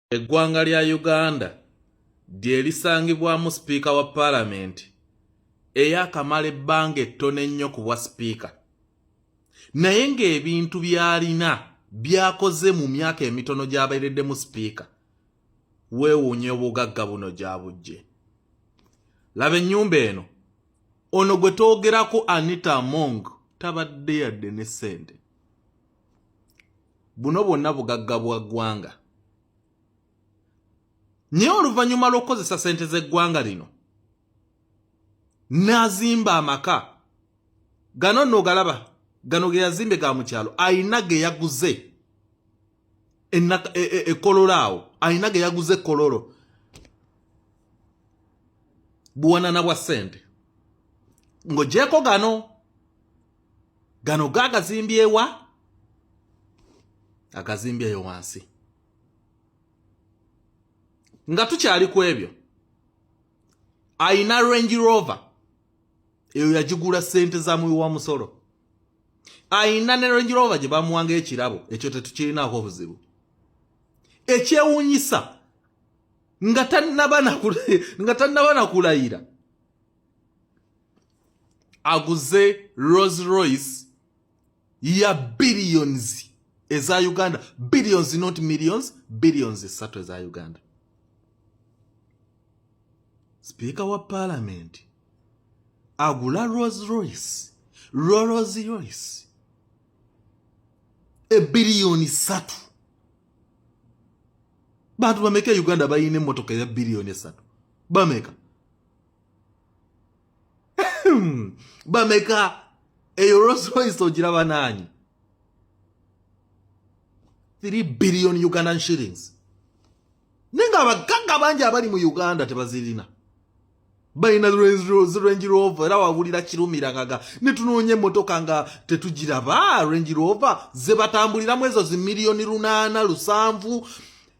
Eggwanga lya Uganda lye lisangibwamu sipiika wa palamenti eyaakamala ebbanga ettono ennyo ku bwa sipiika naye ng'ebintu by'alina by'akoze mu myaka emitono gy'abeereddemu sipiika weewuunya obugagga buno gy'abuggye. Laba ennyumba eno ono gwe twogerako Anita Among tabadde yadde ne ssente. Buno bwonna bugagga bwa ggwanga. Naye oluvannyuma lw'okukozesa ssente z'eggwanga lino n'azimba amaka gano nno ogalaba gano ge yazimbye ga mu kyalo alina ge yaguze ekololo e, e, awo alina ge yaguze ekololo buwanana bwa ssente ng'ogyeko gano gano gagazimbyewa agazimbyeyo wansi nga tukyali ku ebyo ayina Range Rover eyo yagigula sente za muwi wa musolo ayina ne Range Rover gye bamuwanga ekirabo ekyo tetukirinaako obuzibu ekyewunyisa nga tannaba nakulayira aguze Rolls Royce ya billions eza Uganda, billions not millions, billions esatu eza Uganda. Sipiika wa parliament agula Rolls Royce, Rolls Royce ebiliyoni satu. Bantu bameka e Uganda balina emmotoka eya biliyoni esatu? Bameka? Bameka? Eyo Rolls Royce ogiraba naanyi? 3 billion Ugandan shillings. Naye nga abagagga bangi abali mu Uganda tebazirina, balina Range Rover. Era wawulira kirumira ngaga ne tunoonya emmotoka nga tetugiraba. Range Rover ze batambuliramu ezo zi miliyoni 800 700.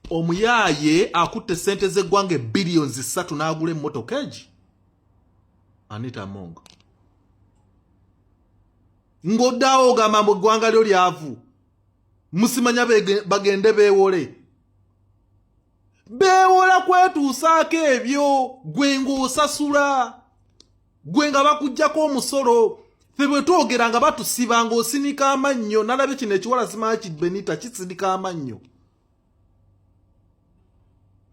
Omuyaaye akutte sente z'eggwanga ebillions 3 n'agula emmotoka egi. Anita Among, ng'oddaawo ogamba mbu eggwanga lyo lyavu, musimanya bagende beewole beewola kwetuusaako ebyo. Gwe ng'osasula, gwe nga bakugjako omusolo. Ffe bwe twogera nga batusiba ng'osinika amannyo. Nalabye kino ekiwala simanyi kibenita kisinika amannyo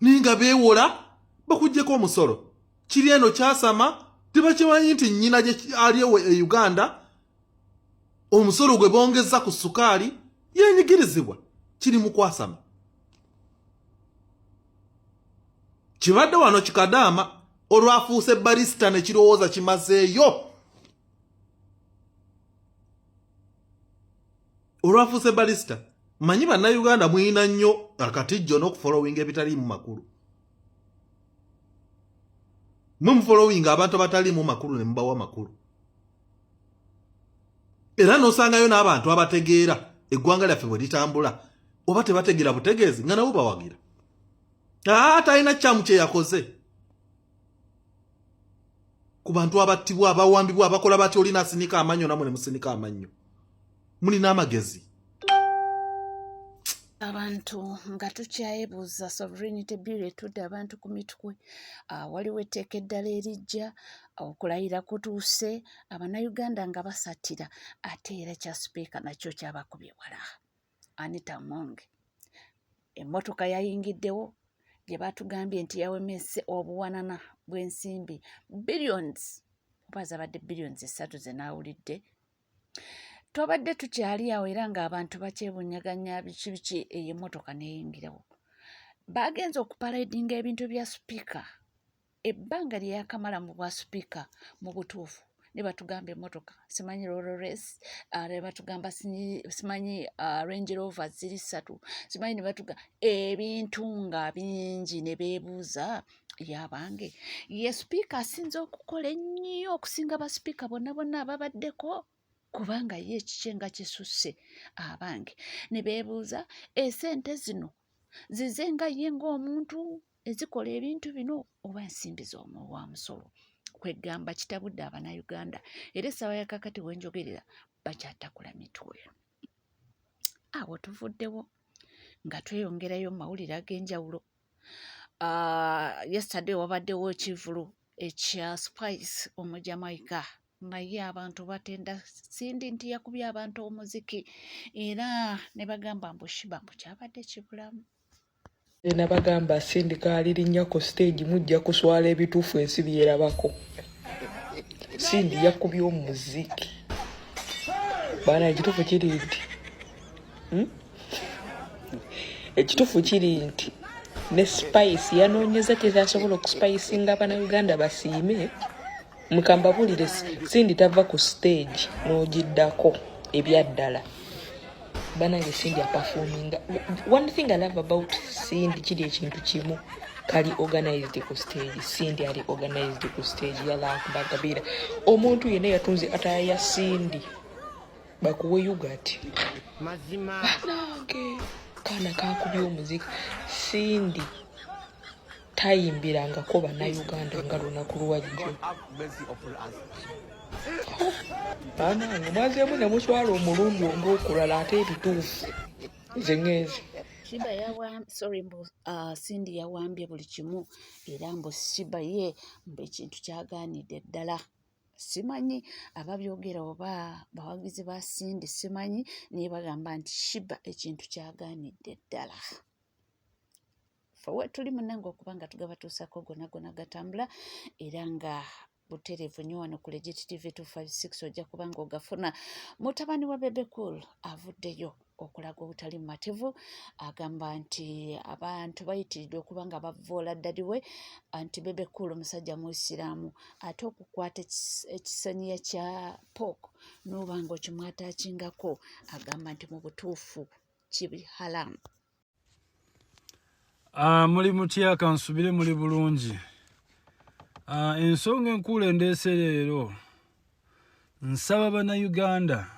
naye nga beewola bakugjeko omusolo. Kiri eno kyasama tebakimanyi nti nnyina gye ali ewe e Uganda omusolo gwe bongeza ku sukaali yenyigirizibwa kiri mu kwasama. Kibadde wano kikadaama olwafuuse barista ne kirowooza kimazeeyo. Olwafuuse barista, manyi bannayuganda mulina nnyo akatijjo n'okufolowinga ebitaliimu makulu. Mwe mufolowinga abantu abataliimu makulu ne mubawa makulu, era n'osangayo n'abantu abategeera eggwanga lyaffe bwe litambula oba tebategeera butegeezi nga nabo bawagira. Aa, talina kyamu kye yakoze ku bantu abattibwa, abawambibwa, abakola batya. Olina asinika amannyo, namwe ne musinika amannyo. Mulina amagezi. Abantu nga tukyayebuuza sovereignty bill etudde abantu ku mitwe. Waliwo etteeka eddala erijja, okulayira kutuuse, abannayuganda nga basattira. Ate era kya sipiika nakyo kyabakubye wala. Anita Among emmotoka yayingiddewo gye batugambye nti yawemese obuwanana bw'ensimbi billions, oba zabadde billions 3 ze naawulidde. Twabadde tukyali awo era ng'abantu bakyebunyaganya biki biki, eyo emmotoka neeyingirawo. Bagenze okuparadinga ebintu bya sipiika ebbanga lye yakamala mu bwa sipiika mu butuufu, ne batugamba emmotoka simanyi Rolls, ne batugamba simanyi Range Rover ziri ssatu, simanyi, ne batuga ebintu nga bingi ne beebuuza yabange ye sipiika asinze okukola ennyo okusinga basipiika bonna bonna ababaddeko, kubanga ye ekikye nga kisusse. Abange, ne beebuuza esente zino zize nga ye ng'omuntu ezikola ebintu bino oba ensimbi z'omuwa musolo. Kwegamba kitabudde abannayuganda, era essaawa ya kakati wenjogerera bakyatakula mitwe. Awo tuvuddewo. Nga tweyongerayo mu mawulire ag'enjawulo, yesterday wabaddewo ekivulu ekya Spice Omujamaica, naye abantu batenda Cindy nti yakubye abantu omuziki, era ne bagamba mbu Sheebah mbu kyabadde kibulamu. Nabagamba Cindy kalirinnya ku stage mujja kuswala, ebituufu ensi byerabako. Cindy yakubye omuziki baana. Ekituufu kiri nti, Ekituufu kiri nti ne Spice yanoonyeza kyekyasobola okuspicinga Abanauganda basiime. Mukambabulire, Cindy tava ku stage n'ogiddako ebyaddala. Banange, Cindy aperforminga. One thing I love about Cindy kiri ekintu kimu, kali organized ku stage. Cindy ali organized ku stage. Yalankubagabiira omuntu yenna yatunze attire ya Cindy bakuwe yoghurt. Banange, kaana kakubye omuziki. Cindy tayimbirangako Bannayuganda nga lunaku lwajjo. Banange, mwazeemu ne muswala omulundi ogwokulala, ate ebituufu nze ŋŋenze. Sheebah yawa, sorry, mbu Cindy yawambye buli kimu, era mbu Sheebah ye mbu ekintu kyagaanidde ddala. Simanyi ababyogera oba bawagizi ba Cindy, simanyi, naye bagamba nti Sheebah ekintu kyagaanidde ddala. Ffe we tuli munnange okuba nga tugabatuusako gonna gonna gatambula era nga butereevu nnyo wano ku Legit TV 256, ojja kuba nga ogafuna. Mutabani wa Bebe Cool avuddeyo okulaga obutali mumativu. Agamba nti abantu bayitiridde okuba nga bavvoola daddy we, nti Bebe Cool omusajja muisiraamu, ate okukwata ekisaniya kya pork n'oba nga okimwatakingako, agamba nti mu butuufu kibi haramu. Muli mutya? Kansubire muli bulungi. Ensonga enkulu endeese leero, nsaba Bannayuganda,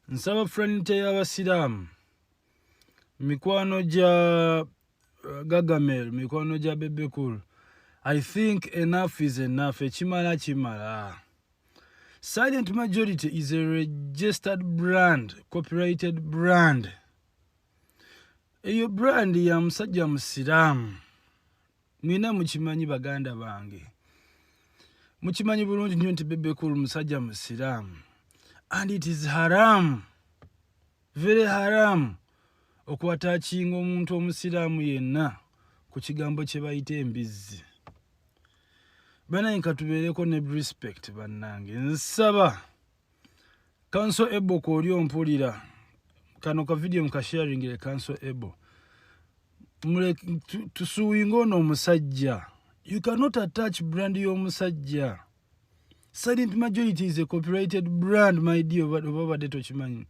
nsaba fraternity y'Abasiraamu, mikwano gya Gagamel, mikwano gya Bebe Cool, I think enough is enough. Ekimala kimala. Silent Majority is a registered brand, copyrighted brand. Eyo brand ya musajja musiraamu. Mwina mukimanyi, baganda bange, mukimanyi bulungi nnyo nti Bebe Cool musajja musiraamu, and it is haram, very haram, okuattackinga omuntu omusiraamu yenna ku kigambo kye bayita embizzi. Banaye, katubeereko ne respect. Bannange, nsaba Counsel Ebo, kwoli ompulira, kano ka video mukasharingire Counsel Ebo. Tusuinga ono omusajja. You cannot attach brand y'omusajja. Silent Majority is a copyrighted brand, my dear. Oba obadde tokimanyi,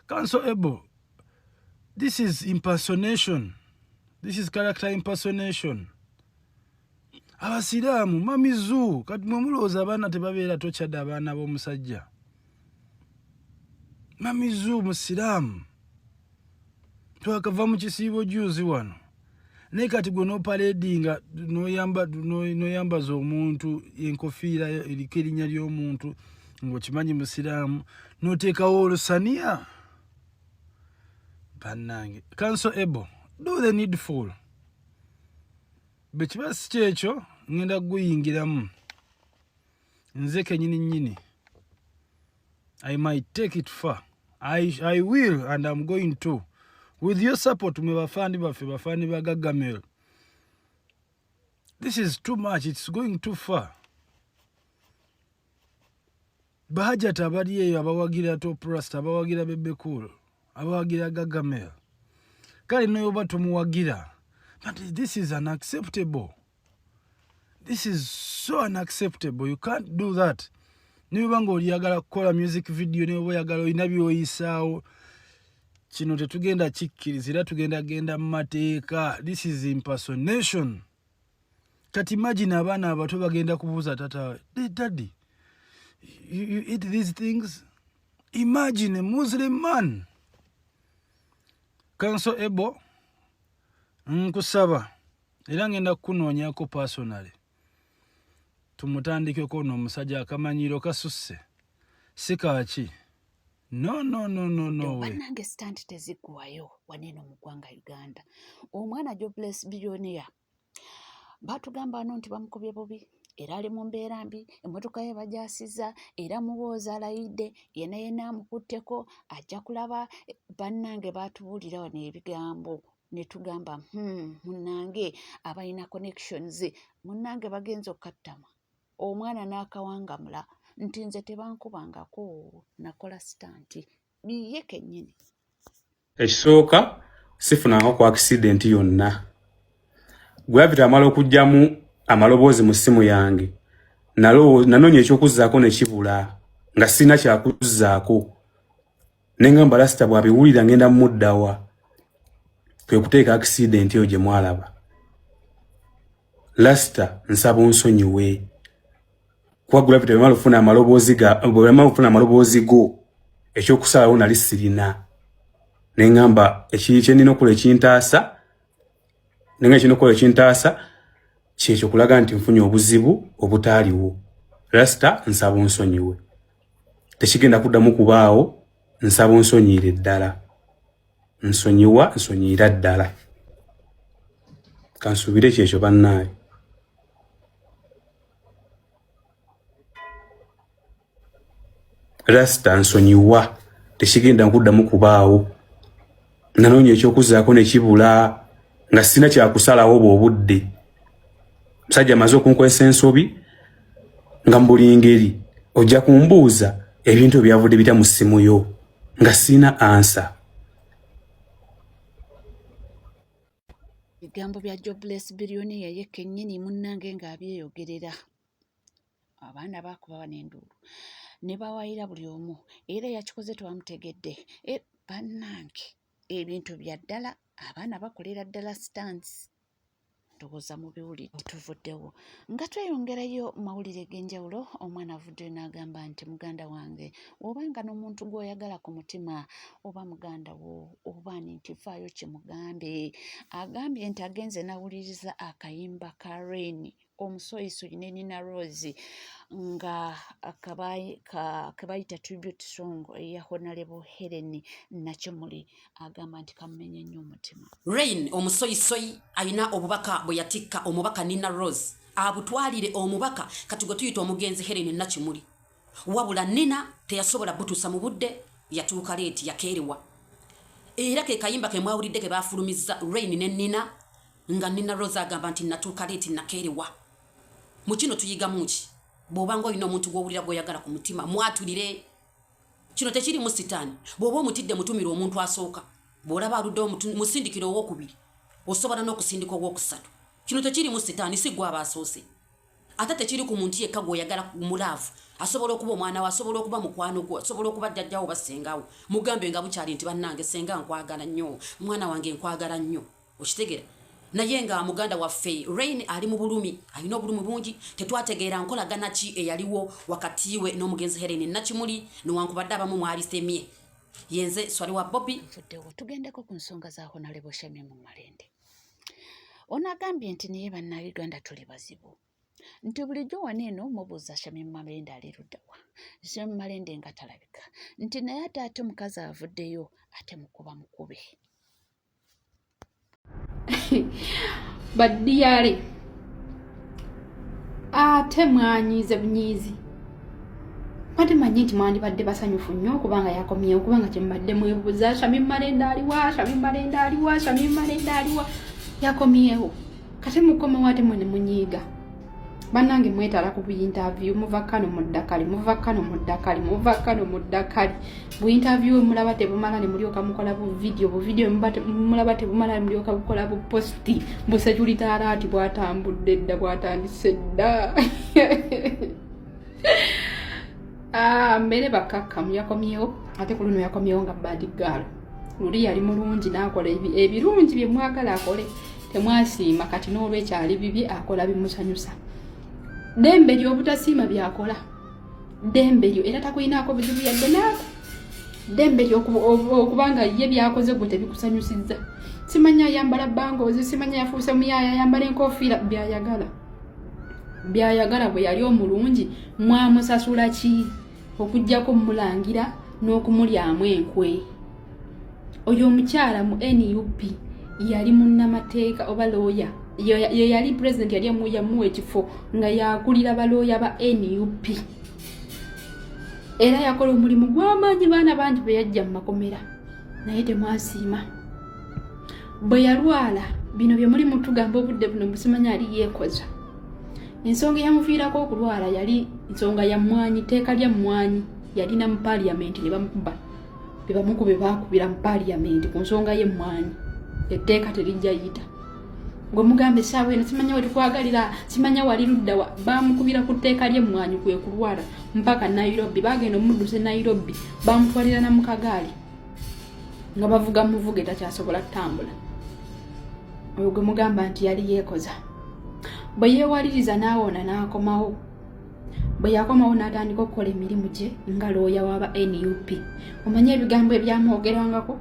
Counsel Ebo, this is impersonation, this is character impersonation. Abasiraamu mamizu, kati mwe mulowooza abaana tebabeera tokyadde abaana b'omusajja mamizu musiraamu? Twakava mu kisiibo juzi wano, naye kati gwe noparadinga noyambaza omuntu enkofiira eriko erinnya ly'omuntu ng'okimanyi musiraamu, noteekawo olusaniya. Bannange, Counsel Ebo, do the needful. Bwe kiba si kyekyo, ŋŋenda kuguyingiramu nze kenyini nnyini. I might take it far. I will and I'm going to, with your support. Mwe bafaani baffe, bafaani ba Gagamel, this is too much, it's going too far. Bahajat abali eyo abawagira Top Rasta, abawagira Bebe Cool, abawagira Gagamel, kale noyoba tomuwagira, but this is unacceptable, this is so unacceptable. You can't do that. Niba nga oliyagala kukola music video, niba oyagala olina byoyisaawo, kino tetugenda kikkiriza era tugenda genda mu mateeka. This is impersonation. Kati imagine abaana abato bagenda kubuuza tata, "Daddy, you eat these things?" Imagine a Muslim man. Counsel Ebo, nkusaba era ngenda kukunoonyako personally, tumutandikeko ono omusajja. Akamanyiro kasusse, si kaaki. No, no, no, no, no way. Bannange, stunt teziggwayo waneeno mu ggwanga Uganda. Omwana Jobless Billionaire batugamba wano nti bamukubye bubi era ali mu mbeera mbi, emmotoka ye bagyasizza, era Muhoozi alayidde yenna yenna amukutteko ajja kulaba. Bannange, baatubuulira wano ebigambo ne tugamba, munnange abalina connections, munnange bagenza okkattama omwana n'akawangamula nti nze tebankubangako, nakola stunt ye kennyini. Ekisooka, sifunangako ku accident yonna. Gravity amala okuggyamu amaloboozi mu ssimu yange, nanoonya ekyokuzzaako ne kibula, nga sirina kyakuzzaako, ne ŋŋamba Lasita bw'abiwulira ngenda muddawa. Kwe kuteeka accident eyo gye mwalaba. Lasita, nsaba onsonyiwe, kuba Gravity bwemala okufuna amaloboozi ga bwemala okufuna amaloboozi go, ekyokusalawo nali sirina, ne ŋŋamba kye nnina okukola ekintaasa, nenga ekirina okukola ekintaasa kyekyo kulaga nti nfunye obuzibu obutaaliwo. Lasita, nsaba onsonyiwe, tekigenda kuddamu kubaawo. Nsaba onsonyiire ddala, nsonyiwa, nsonyiira ddala. Kansuubire kyekyo, bannaaye. Rasita, nsonyiwa, tekigenda nkuddamu kubaawo. Nanoonya ekyokuzzaako ne kibula, nga sirina kyakusalawo. Bw'obudde musajja amaze okunkozesa ensobi nga mu buli ngeri ojja kumbuuza ebintu byavudde bitya mu ssimu yo, nga sirina answer. Bigambo bya Jobless Billionaire ye kennyini, munnange, ng'abyeyogerera. Abaana baakuba bano enduulu ne bawayira buli omu, era yakikoze twamutegedde. Bannange, ebintu bya ddala, abaana bakolera ddala stunts, ndowooza mubiwulidde. Tuvuddewo nga tweyongerayo mawulire g'enjawulo. Omwana avuddeyo n'agamba nti muganda wange, obanga n'omuntu gw'oyagala ku mutima, oba muganda wo oba ani, nti vaayo kimugambe. Agambye nti agenze n'awuliriza akayimba ka Reign Omusoyisoyi ne Nina Rose nga kebayita tribute song eya Honorable Helen Nakimuli. Agamba nti kamumenye nnyo omutima. Reign Omusoyisoyi alina obubaka bwe yatikka omubaka Nina Rose abutwalire omubaka kati gwe tuyita omugenzi Helen Nakimuli, wabula Nina teyasobola butuusa mu budde, yatuuka late, yakeerewa. Era ke kayimba ke mwawulidde ke baafulumizza Reign ne Nina, nga Nina Rose agamba nti natuuka late, nakeerewa. Mu kino tuyigamu ki? Bw'obanga olina omuntu gw'owulira gw'oyagala ku mutima, mwatulire. Kino tekirimu sitaani. Bw'oba omutidde, mutumire omuntu asooka. Bw'olaba aluddewo, musindikire owokubiri, osobola n'okusindika owokusatu. Kino tekirimu sitaani, si gwe aba asoose. Ate tekiri ku muntu yekka gw'oyagala mu love. Asobola okuba omwana we, asobola okuba mukwano gwo, asobola okuba jjajjawo oba ssengawo. Mugambe nga bukyali nti bannange senga nkwagala nnyo, mwana wange nkwagala nnyo. Okitegera? Naye nga muganda waffe Reign ali mu bulumi, alina obulumi bungi. Tetwategeera nkolagana ki eyaliwo wakati we n'omugenzi Helen Nakimuli, newankubadde abamu mwalisemye. Yenze Swali wa Bobi. Nvuddewo tugendeko ku nsonga za Honorable Shamim Malende. Ono agambye nti naye bannayuganda tuli bazibu, nti bulijjo wano eno mubuuza Shamim Malende ali luddawa, Shamim Malende nga talabika, nti naye ate omukazi avuddeyo ate mukuba mukube. Baddiyale, ate mwanyiize bunyiizi. Mbadde manyi nti mwandibadde basanyufu nnyo okubanga yakomyewo, kubanga kyemubadde mwebuuza, Shamim Malende aliwa? Shamim Malende aliwa? Shamim Malende aliwa? Yakomyewo. Kati mukomewo ate mwe ne munyiiga. Bannange, mwetala ku bu interview, muva kano mudda kali, muva kano mudda kali, muva kano mudda kali. Bu interview mulaba tebumala, ne mulyoka mukola bu video. Bu video mulaba tebumala, ne mulyoka bukola bu post. Bu security alert bwatambudde dda, bwatandise dda. Ah, mbeere bakkakkamu. Yakomyewo, ate ku luno yakomyewo nga bad girl. Luli yali mulungi n'akola ebirungi bye mwagala akole, temwasiima. Kati n'olwekyali bibi, akola bimusanyusa. Ddembe lyo obutasiima byakola, ddembe lyo, era takulinaako buzibu yadde naako. Ddembe lyo okubanga ye byakoze gwe tebikusanyusizza. Simanya ayambala bangoozi, simanya yafuuse muyaaya, ayambala enkofiira, byayagala byayagala. Bwe yali omulungi mwamusasula ki? Okugjako mulangira. n'okumulyamu enkwe. Oyo omukyala mu nup yali munnamateeka oba looya, ye yali president, yali yamuwa ekifo nga yakulira balooya ba nup, era yakola omulimu gw'amaanyi, baana bangi be yajja mu makomera, naye temwasiima. Bwe yalwala, bino bye muli mutugamba obudde buno musimanya ali yeekoza. Ensonga eyamuviirako okulwala yali nsonga ya mmwanyi, tteeka lya mmwanyi yalina mu paaliyamenti ne bamukuba, be bamukube baakubira mu paaliyamenti ku nsonga y'emmwanyi, etteeka terijja yita. Gwe mugamba essaawa eno simanya we tukwagalira, simanya wali luddawa, baamukubira ku tteeka ly'emmwanyi, kwe kulwala mpaka Nairobi. Bagenda omuddusa e Nairobi, bamutwalira na mu kagaali nga bavuga muvuge, takyasobola kutambula. Oyo gwe mugamba nti yali yeekoza. Bwe yeewaliriza n'awona n'akomawo, bwe yakomawo n'atandika okukola emirimu gye nga looya waba nup. Omanye ebigambo ebyamwogerwangako?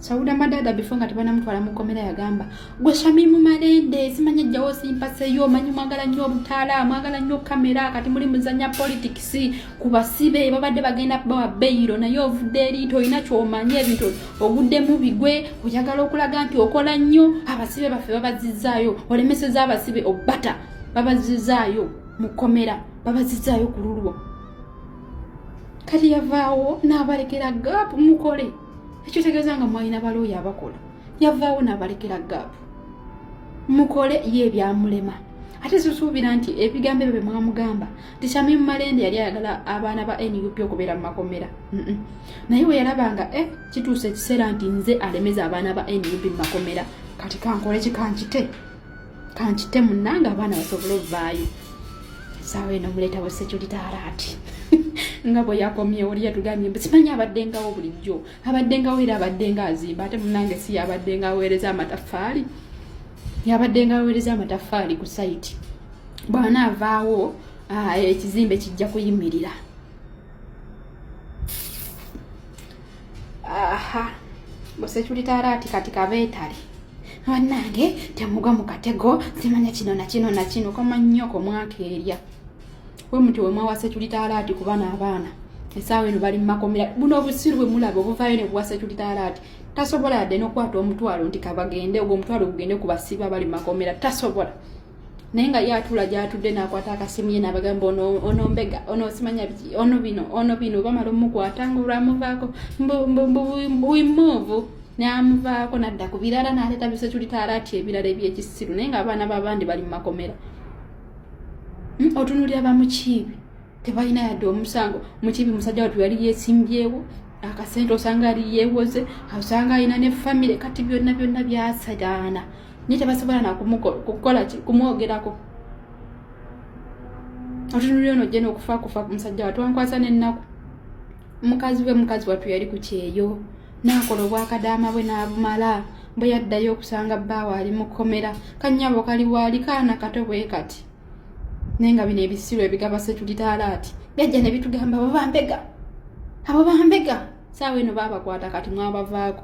Sauda Madada before nga tebanamutwala mu kkomera yagamba, gwe Shamimu Malende simanya jjawo simpaseyo, omanyi mwagala nnyo obutaala, mwagala nnyo kamera, kati muli muzanya politics ku basibe babadde bagenda bawa beyiro, naye ovudde eri tolina kyomanyi, ebintu oguddemu bigwe, oyagala okulaga nti okola nnyo, abasibe baffe babazizzaayo, olemeseza abasibe obbata, babazizzaayo mu kkomera, babazizzaayo ku lulwo. Kati yavaawo n'abalekera gap mukole. Ekitegeeza nga mwalina balooya abakola. Yavaawo n'abalekera gap mukole, ye ebyamulema. Ate susuubira nti ebigambo ebyo bye mwamugamba nti Shamim Malende yali ayagala abaana ba nup okubeera mu makomera, naye bwe yalaba nga kituuse ekiseera nti nze alemeza abaana ba nup mu makomera, kati kankole ki? Kankite, kankite munnange, abaana basobole ovaayo. Essaawa eno muleeta bwe security alert nga bwe yakomyewo. Oli yatugambye mbu simanyi abaddengawo bulijjo, abaddengawo era abaddenga azimba. Ate munnange si yabaddenga aweereza amataffaali, yabaddenga aweereza amataffaali ku site. Bw'anaavaawo ekizimbe kijja kuyimirira. Aha, bu security alert kati kabeetale. Bannange, temugwa mu katego, simanya kino na kino na kino. Komanyoko mwakeerya we muti we mwawa security alert ku bano abaana, essaawa eno bali mu makomera. Buno obusiru bwe mulaba obuvaayo ne buwa security alert, tasobola yadde n'okukwata omutwalo nti kabagende, ogwo omutwalo gugende ku basibe abali mu makomera, tasobola. Naye nga ye atuula gy'atudde n'akwata akasimu ye n'abagamba ono ono mbega, ono simanya biki, ono bino, ono bino. Bamala omukwata nga olwamuvaako mbuimuuvu n'amuvaako n'adda ku birala n'aleeta bi security alert ebirala ebyekisiru, naye ng'abaana b'abandi bali mu makomera. Otunuulira bamukiibi, tebalina yadde omusango. Mukiibi musajja watu yali yeesimbyewo akasente, osanga ali yeewoze, osanga alina ne famire. Kati byonna byonna byasagaana, naye tebasobola nakukola ki, kumwogerako. Otunulira ono ojja n'okufa kufa ku musajja watu wankwasa n'ennaku. Mukazi we, mukazi wattu yali ku kyeyo n'akola obwakadaama bwe n'abumala. Bwe yaddayo okusanga bbaawe ali mu kkomera, kannyabo kali waali kaana kato bwe kati. Naye nga bino ebisiru ebigaba security alert byajja ne bitugamba abo bambega, abo bambega. Saawa eno baabakwata, kati mwabavaako.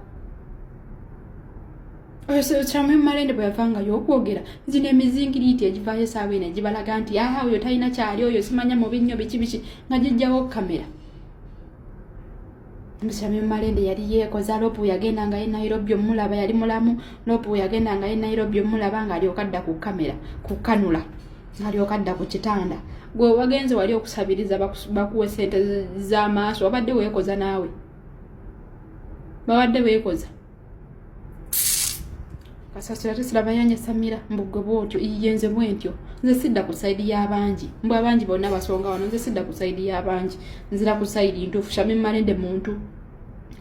Oyo Shamim Malende bwe yavangayo okwogera zino emizingiriiti egivaayo esaawa eno egibalaga nti aha, oyo talina kyali, oyo simanya mubi nnyo, biki biki, nga gijjawo kamera. Shamim Malende yali yeekoza. LOP yagendangayo e Nairobi omulaba yali mulamu. LOP yagendangayo e Nairobi omulaba ng'alyoka adda ku kamera kukanula, ng'alyoka adda ku kitanda. Gwe wagenze wali okusabiriza bakuwe sente z'amaaso, wabadde weekoza naawe, babadde weekoza. Kasasira ate siraba yanyasamira mbugwe bwotyo. Iye nze bwentyo, nze sidda ku side y'abangi, mbw abangi bonna basonga wano. Nze sidda ku side y'abangi, nzira ku side ntuufu. Shamim Malende muntu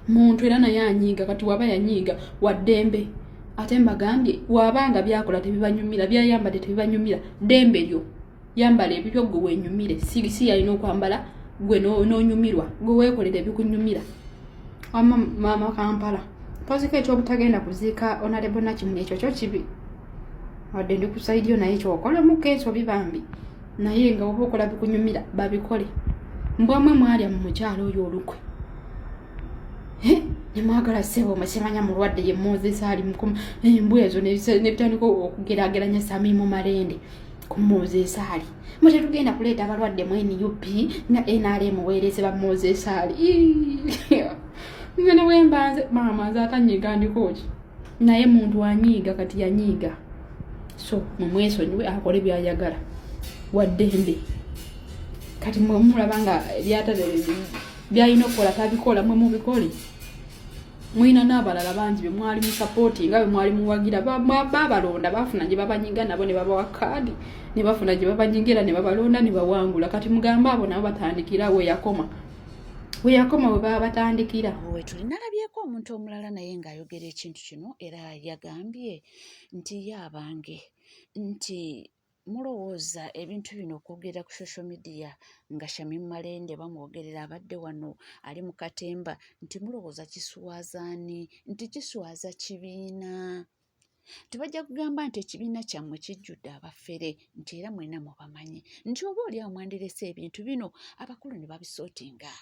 muntu era naye anyiiga. Kati waba yanyiiga waddembe. Ate mbagambye, wabanga byakola tebibanyumira, byayambadde tebibanyumira, ddembe lyo, yambala ebibyo gwe wenyumire. Si yalina okwambala gwe n'onyumirwa, gwe weekolera ebikunyumira. Wamma maama Kampala mpoziko ekyobutagenda kuziika Honorable Nakimuli, ekyo kyo kibi. Wadde ndi ku side yo, naye kyokolamuko ensobi bambi, naye nga oba okola bikunyumira babikole. Mbwamwe mwalya mu mukyalo oyo olukwe nemwagala ssebo musimanya mulwadde ye Moses ali mukuma embwa ezo nebitandika okugeraageranya Samimu Malende. Ku Moses Ali mwe tetugenda kuleeta abalwadde mu NUP nga NRM weereze ba Moses Ali. Nze ne bwemba nze maama nze atanyiiga ndiko ki, naye muntu anyiiga kati yanyiiga, so mumwesonyiwe akole byayagala, waddembe. Kati mwe mulaba nga byalina okukola tabikola, mwe mubikole. Mulina n'abalala bangi be mwali musapooti nga be mwali muwagira, babalonda, bafuna gye babanyiga nabo ne babawa kaadi, ne bafuna gye babanyigira ne babalonda ne bawangula. Kati mugambe abo nabo batandikira weyakoma, weyakoma we baba batandikira. Wetuli nalabyeko omuntu omulala naye ng'ayogera ekintu kino, era yagambye nti ye abange nti mulowooza ebintu bino okwogera ku social media nga Shamim Malende bamwogerera abadde wano ali mu katemba, nti mulowooza kiswaza ani? Nti kiswaza kibiina. Tebajja kugamba nti ekibiina kyammwe kijjudde abafere, nti era mwena mubamanyi, nti oba oli awo mwandirese ebintu bino abakulu ne babisootinga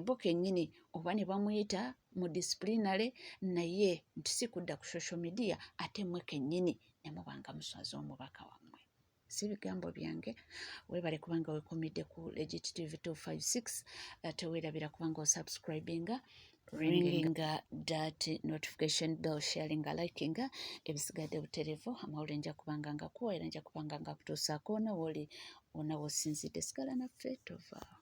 bo kennyini oba ne bamuyita mu disciplinary, naye nti si kudda ku social media ate mmwe kennyini ne mubanga muswaza omubaka wammwe. Si bigambo byange. Weebale kubanga weekumidde ku Legit TV 256. Teweerabira kubanga osubscribinga, ringinga that notification bell, sharinga, likinga. Ebisigadde butereevu. Amawulire nja kubanga nga kuwa era nja kubanga nga kutuusaako wona wooli, wona w'osinzidde. Sigala naffe, tovaawo.